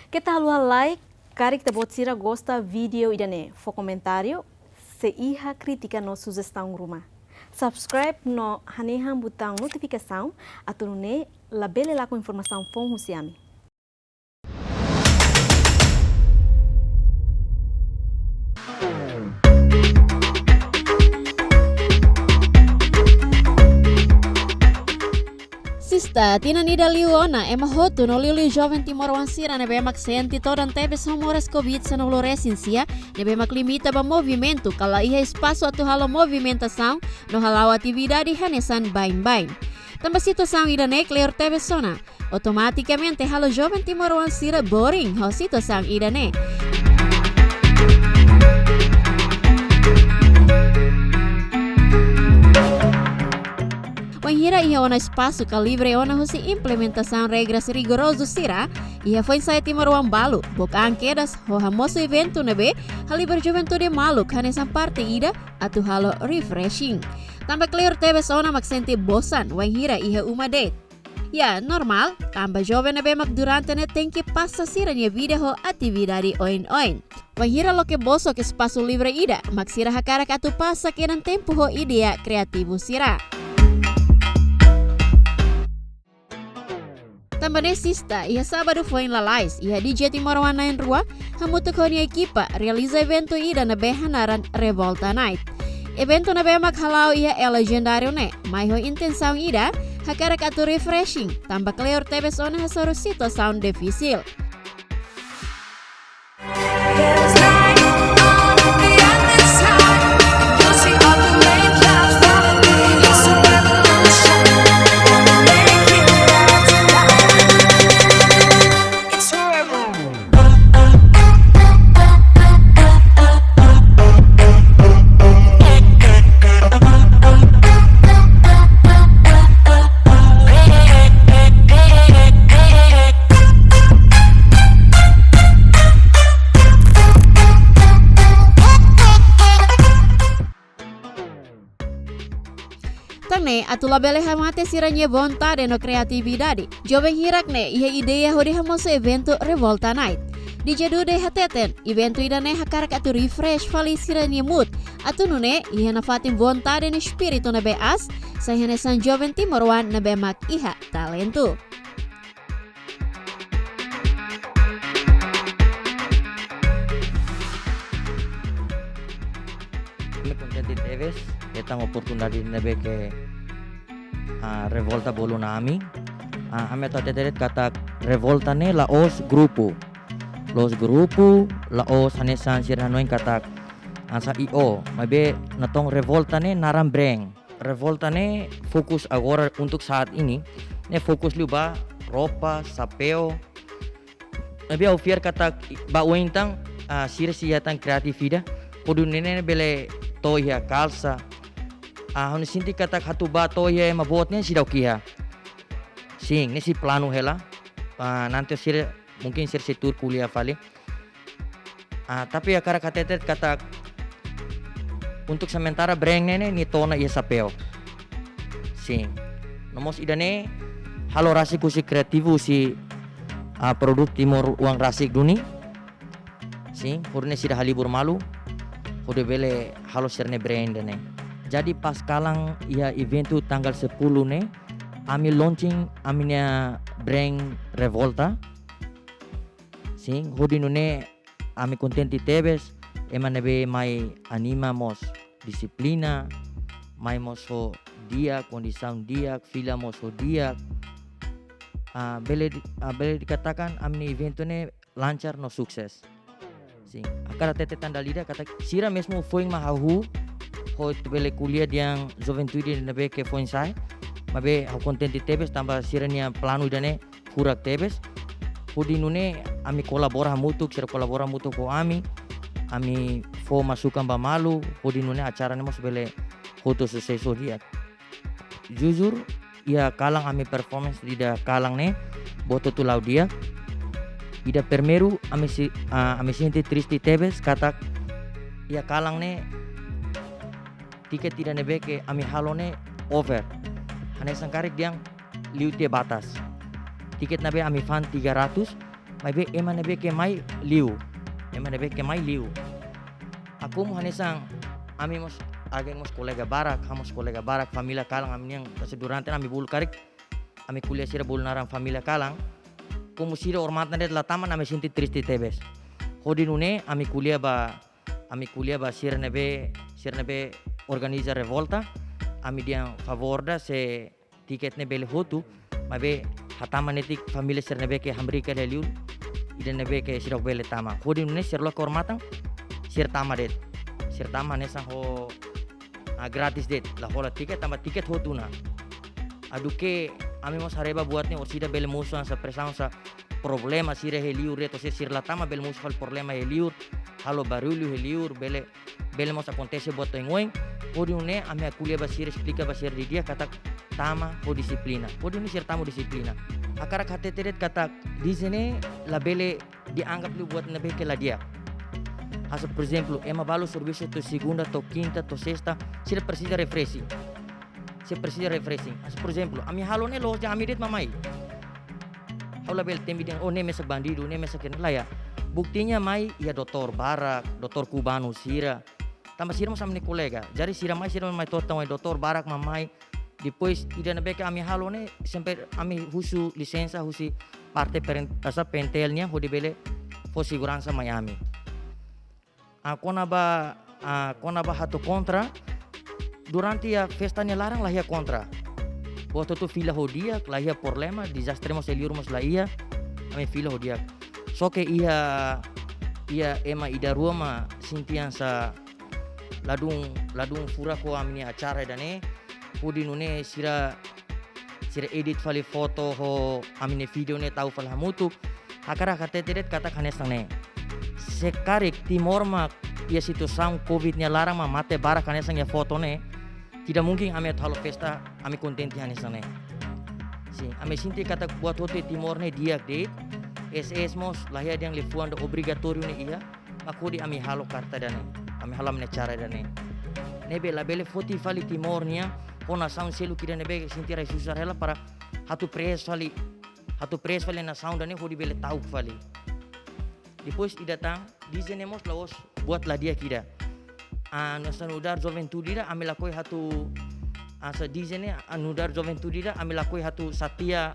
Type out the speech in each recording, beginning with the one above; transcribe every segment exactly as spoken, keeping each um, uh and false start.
Keta haluha like, karik ita-boot sira gosta vídeo ida-ne'e, fó komentáriu, sei iha krítika no sujestaun ruma. Subscribe no hanehan butaun notifikasaun, atu nune'e labele lakon informasaun foun husi ami. Sista, tinan ida liu ona, ema hotu no liuliu joven timoroan sira ne'ebé mak sente todan tebes ho moras covid sanulu resin sia, ne'ebé mak limita ba movimentu, ka la iha espasu atu halo movimentasaun no hala'o atividade hanesan baibain. Tanba situasaun ida-ne'e kleur tebes ona, automatikamente halo joven timoroan sira boring ho situasaun ida-ne'e. Wainhira iha ona espasu ka livre ona husi implementasaun regras rigorozu sira, iha foin-sa'e timoroan balu book an kedas ho hamosu eventu ne'ebé halibur juventude maluk hanesan parte ida atu halo refreshing. Tanba kleur tebes ona mak sente bosan wainhira iha uma de'it. Ya, normál, tanba joven ne'ebé mak durante ne'e tenke pasa sira-nia vida ho atividade oin-oin. Wainhira loke bosok espasu livre ida, mak sira hakarak atu pasa kedan tempu ho ideia kreativu sira. Tanba ne'e sista, iha sábadu foin lalais, iha D J Timoroan na'in-rua, hamutuk ho nia ekipa, realiza eventu ida ne'ebé hanaran Revolta Night. Eventu ne'ebé mak hala'o iha El Legendário ne'e, mai ho intensaun ida, hakarak atu refreshing, tanba kleur tebes ona hasoru situasaun difisil. Tan ne'e atu labele hamate sira-nia vontade no kreatividade, joven hirak ne'e iha ideia hodi hamosu eventu Revolta Night. D J Dude hateten, eventu ida-ne'e hakarak atu refresh fali sira-nia mood, atu nune'e iha nafatin vontade no espíritu ne'ebé aas, sai hanesan joven timoroan ne'ebé mak iha talentu. Ami kontente tebes hetan oportunidade ne'ebé ke, ah, Revolta bolu ona ami. Ah, ami atu hatete de'it katak Revolta ne'e la'ós grupu. La'ós grupu, la'ós hanesan sira hanoin katak hanesan I O. Maibé natoon Revolta ne'e naran brand. Revolta ne'e fokus agora untuk saat ini, ne'e fokus liu ba roupa, xapeu. Ne'ebé ha'u fiar katak ba oin tan, ah, sira sei hetan kreatividade, hodi nune'e bele to'o iha kalsa. Ah, ha'u sente katak atu ba to'o iha ema boot ne'e seidauk iha. Sin, ne'e sei planu hela. Ah, nanti sira, mungkin sira sei tuur ko'alia fali. Ah, tapi ha'u hakarak hatete katak untuk sementara brand ne'e ne'e nia to'o ona iha xapeu. Sin. No mós ida-ne'e halo rasik husi kreativu husi, ah, produtu timoroan rasik duni. Sin, hodi nune'e sira halibur malu, hodi bele halo sira-nia brand ne'e. Jadi pas kalan iha eventu tanggal sepuluh ne'e, ami launching ami-nia brand Revolta. Sin, hodi nune'e ami kontente tebes, ema ne'ebé mai anima mós dixiplina, mai mós ho di'ak, kondisaun di'ak, fila mós ho di'ak. Ah, bele di-, ah, bele dikatakan ami-nia eventu ne'e lancar no sukses. Sin, ha'u hakarak hatete tan dala ida katak sira mezmu foin mak hahú, hodi bele ko'alia dehan juventude ne'ebé ke foin-sa'e, maibé ha'u kontente tebes tanba sira-nia planu ida-ne'e furak tebes. Hodi nune'e ami kolabora hamutuk, sira kolabora hamutuk ho ami. Ami fó masukan ba malu, hodi nune'e acara ne'e mós bele hotu susesu di'ak. Jujur, iha kalan ami performance ida kalan ne'e, buat hotu la'o di'ak. Ida primeiru, ami si-, ah, ami sente triste tebes, katak iha kalan ne'e tiket ida ne'ebé ke ami halo ne'e over. Hanesan karik dehan liu tiha batas. Tiket ne'ebé ami fa'an tiga ratus, Maibé ema ne'ebé ke mai liu. Ema ne'ebé ke mai liu. Ha'u komu hanesan, ami mós, agen mós kolega barak, ha'u mós kolega barak, família kalan ami-nian, kasi durante ami bolu karik, ami ko'alia sira bolu naran família kalan. Komu sira odamatan de'it la tama, ami sente triste tebes. Hodi nune'e ami ko'alia ba, ami ko'alia ba sira ne'ebé, sira ne'ebé organiza revolta, ami dehan favór ida se tiket ne'e bele hotu, maibé hatama netik família sira ne'ebé ke hamriik hela liur, ida ne'ebé ke sira bele tama. Hodi nune'e sira loke odamatan, sira tama de'it. Sira tama hanesan ho, ah, gratis de'it, la hola tiket, tanba tiket hotu ona. Atu nune'e ami mós haree ba buat ne'e, orsida bele mosu hanesan presaun hanesan problema sira iha liur de'it, ou seja, sira la tama bele mosu fali problema iha liur, halo barullu iha liur, bele, bele mós akontese buat oioin. Hodi nune'e ami ko'alia ba sira, esplika ba sira didi'ak katak tama ho dixiplina. Hodi nune'e sira tama ho dixiplina. Hakarak hatete de'it katak D J ne'e labele dianggap liu buat ne'ebé ke la di'ak. Hanesan, por ezemplu, ema balu servisu to'o segunda, to'o kinta, to'o sesta, sira presiza refreshing. Sira presiza refreshing. Hanesan, por ezemplu, ami halo ne'e loos de'it, ami de'it mak mai. Ha'u labele temi dehan, oh, ne'e mesak bandidu, ne'e mesak ne'e, lae. Buktinya mai iha doutór barak, doutór kubanu sira. Tanba sira mós ami-nia kolega. Jadi sira mai, sira mai to'o tan, doutór barak mak mai. Depois, ida ne'ebé ke ami halo ne'e, sempre ami husu lisensa husi parte peren-, asa P N T L nian, hodi bele fó seguransa mai ami. Ah, kona-ba, ah, kona-ba atu kontra, durante iha festa nia laran la iha kontra. Buat hotu fila ho di'ak, la iha problema, dezastre mós iha liur mós la iha, ami fila ho di'ak. Só ke iha, iha ema ida rua mak sente hanesan ladún, ladún furak ho ami-nia acara ida-ne'e, hodi nune'e sira, sira edit fali foto ho ami-nia vídeo ne'e tau fali hamutuk. Hakarak hatete de'it katak hanesan ne'e. Se karik Timor mak iha situasaun covid nia laran mak mate barak hanesan iha foto ne'e, tidak mungkin ami atu halo festa, ami kontente hanesan ne'e. Sin, ami sente katak buat hotu iha Timor ne'e di'ak de'it, S S mós la iha dehan liafuan ida obrigatóriu ne'e iha, mak hodi ami halo karta ida-ne'e, ami halo ami-nia acara ida-ne'e. Ne'ebé labele foti fali Timor nian ho nasaun seluk ida ne'ebé sente rai susar hela para atu press fali, atu press fali nasaun ida-ne'e hodi bele ta'uk fali. Depois ida tan, D J ne'e mós la'ós buat la di'ak ida. Ah, hanesan nu'udar juventude ida, ami lakohi atu, hanesan D J ne'e, ah, nu'udar juventude ida, ami lakohi atu xateia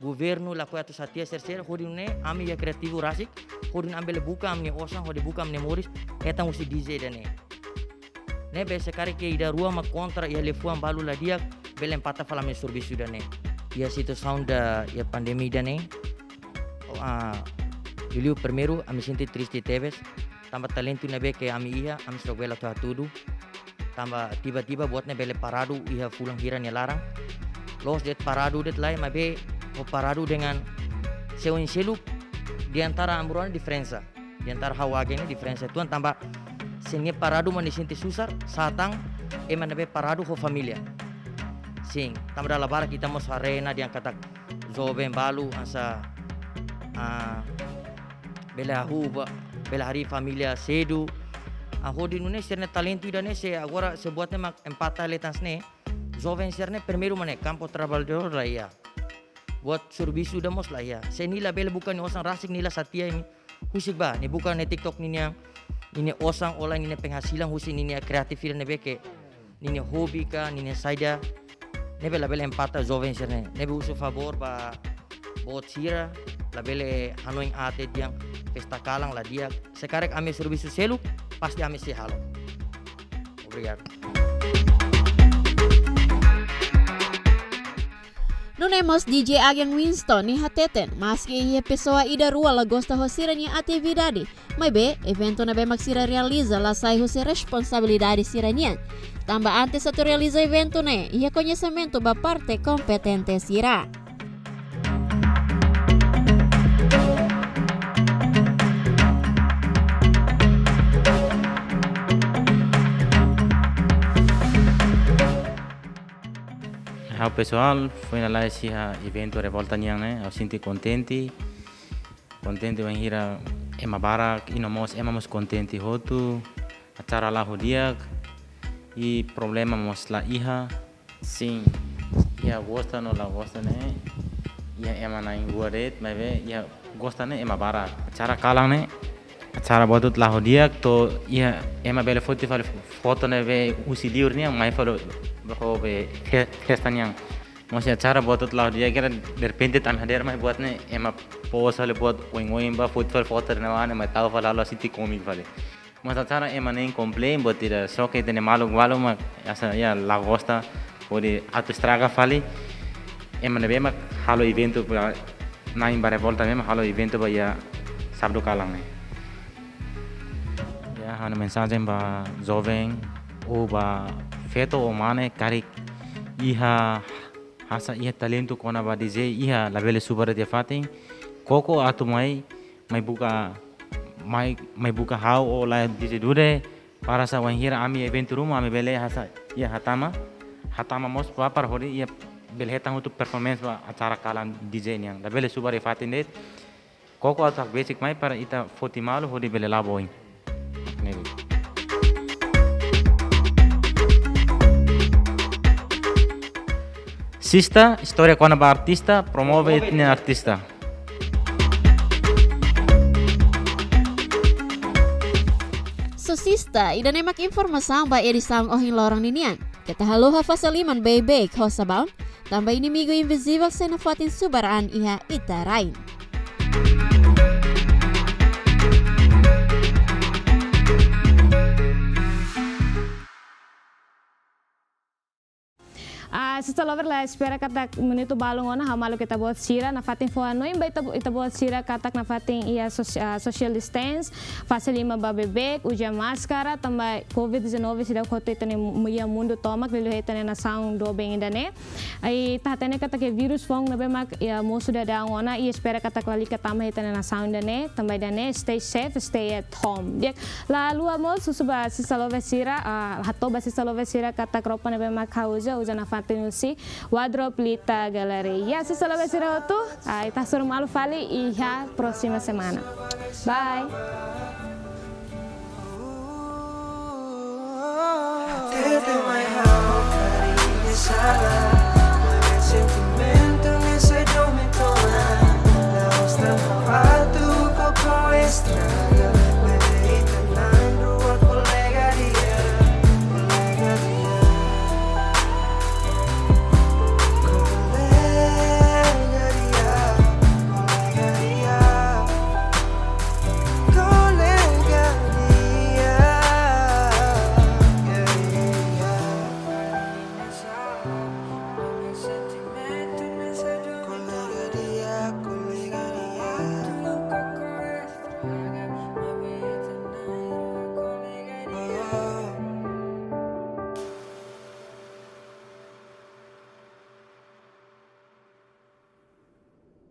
governu, lakohi atu xateia sira-sira, hodi nune'e ami iha kriativu rasik, hodi nune'e ami bele buka ami-nia osan, hodi buka ami-nia moris, hetan husi D J ida-ne'e. Ne'ebé se karik ida rua mak kontra iha liafuan balu la di'ak, bele empata fali ami-nia servisu ida-ne'e. Iha situasaun ida, iha pandemia ida-ne'e, ah, liuliu primeiru, ami sente triste tebes, tanba talentu ne'ebé ke ami iha, ami seidauk bele atu hatudu. Tanba tiba-tiba buat ne'e bele paradu iha fulan hira nia laran. Loos de'it paradu de'it lae, maibé ho paradu dengan se oin seluk, di antara ami rua ne'e diferensa. Di antara ha'u agen ne'e diferensa uitoan, tanba se nia paradu mak nia sente susar, sá tan ema ne'ebé paradu ho família. Sin, tanba dala barak ita mós haree ona dehan katak joven balu hanesan, ah, bele hahú ba, bele harii família sedu. Ah, hodi nune'e sira-nia talentu ida-ne'e se agora se buat ne'e mak empata hela tan ne'e. Joven sira-ne'e primeiru mak ne'e kampu traballadór la iha. Buat servisu ida mós la iha. Se nia labele buka nia osan rasik, nia la xateia imi, husik bá, nia buka nia TikTok ninia, ninia osan, hola ninia penghasilan husi ninia kriatividade ne'ebé ke ninia hobi ka, ninia saida, ne'ebé labele empata joven sira-ne'e. Ne'ebé husu favór ba boot sira, labele hanoin aat dehan festa kalan la di'ak. Se karik ami servisu seluk, pasti ami sei halo. Obrigadu. Nune'e mós D J agen Winston nia hateten, maski iha pesoa ida rua la gosta ho sira-nia atividade, maibé eventu ne'ebé mak sira realiza la sai husi responsabilidade sira-nian. Tanba antes atu realiza eventu ne'e, iha koñesimentu ba parte kompetente sira. Ha'u pesoál, foin lalais iha eventu revolta nian ne'e, ha'u sente kontente. Kontente bainhira ema barak, i no mós ema mós kontente hotu, acara la'o di'ak, i problema mós la iha. Sin, iha gosta no la gosta ne'e, iha ema na'in-rua de'it, maibé iha Gosta ne'e ema barak. Acara kalan ne'e, acara buat hotu la'o di'ak, to'o iha ema bele foti fali foto ne'ebé husi liur nian, mai fali ho be fe-, festa nian. Mós acara buat hotu la'o di'ak, kira derrepente tan hadeer mai buat ne'e, ema post fali buat oin-oin ba, foti fali foto ne'e, ema tau fali, halo sente kómiku fali. Mas acara ema na'in komplain, buat ida, só ke ita-nia maluk balu mak asa, ya, la gosta, hodi atu estraga fali. Ema ne'ebé mak halo eventu ba, na'in ba revolta ne'e mak halo eventu ba iha sábadu kalan ne'e. Ya, ha'u-nia mensajen ba joven, ou ba feto ou mane, karik iha, hasa'e iha talentu kona-ba D J, iha, labele subar iha fatin, koko atu mai, mai buka, mai, mai buka ha'u ou la D J Dude, para sa wainhira ami eventu ruma, ami bele hasa'e iha hatama, hatama mós ba para hodi iha bele hetan hotu performance ba acara kalan D J nian. Labele subar iha fatin de'it, koko atu hakbesik mai para ita foti malu hodi bele la'o ba oin. Ne'e. Sista, istória kona-ba artista, promove ita-nia artista. So sista, ida-ne'e mak informasaun ba edisaun ohin loron ninian. Keta haluha fase liman beibeik ho sabaun, tanba inimigu invizivel sei nafatin subar an iha ita-nia rain. Ah, sista lover, la espera katak minutu balun ona, ha'u maluk ita-boot sira nafatin fó hanoin ba ita, ita-boot sira katak nafatin iha sos-, ah, social distance, fase liman ba beibeik, uza máskara, tanba covid dezanove seidauk hotu ita-nia mu-, iha mundu tomak, liuliu iha ita-nia nasaun doben ida-ne'e. I ita hatene katak iha vírus foun ne'ebé mak iha mosu daudaun ona, i espera katak lalika tama iha ita-nia nasaun ida-ne'e, tanba ida-ne'e, stay safe, stay at home. Di'ak, la haluha mós husu ba sista lover sira, ah, hato'o ba sista lover sira katak roupa ne'ebé mak ha'u uza, uza nafatin husi Wardrobe Lita Gallery. Ya, sista lover sira hotu, ah, ita hasoru malu fali iha próxima semana. Bye. Hatete mai ha'u karik sala.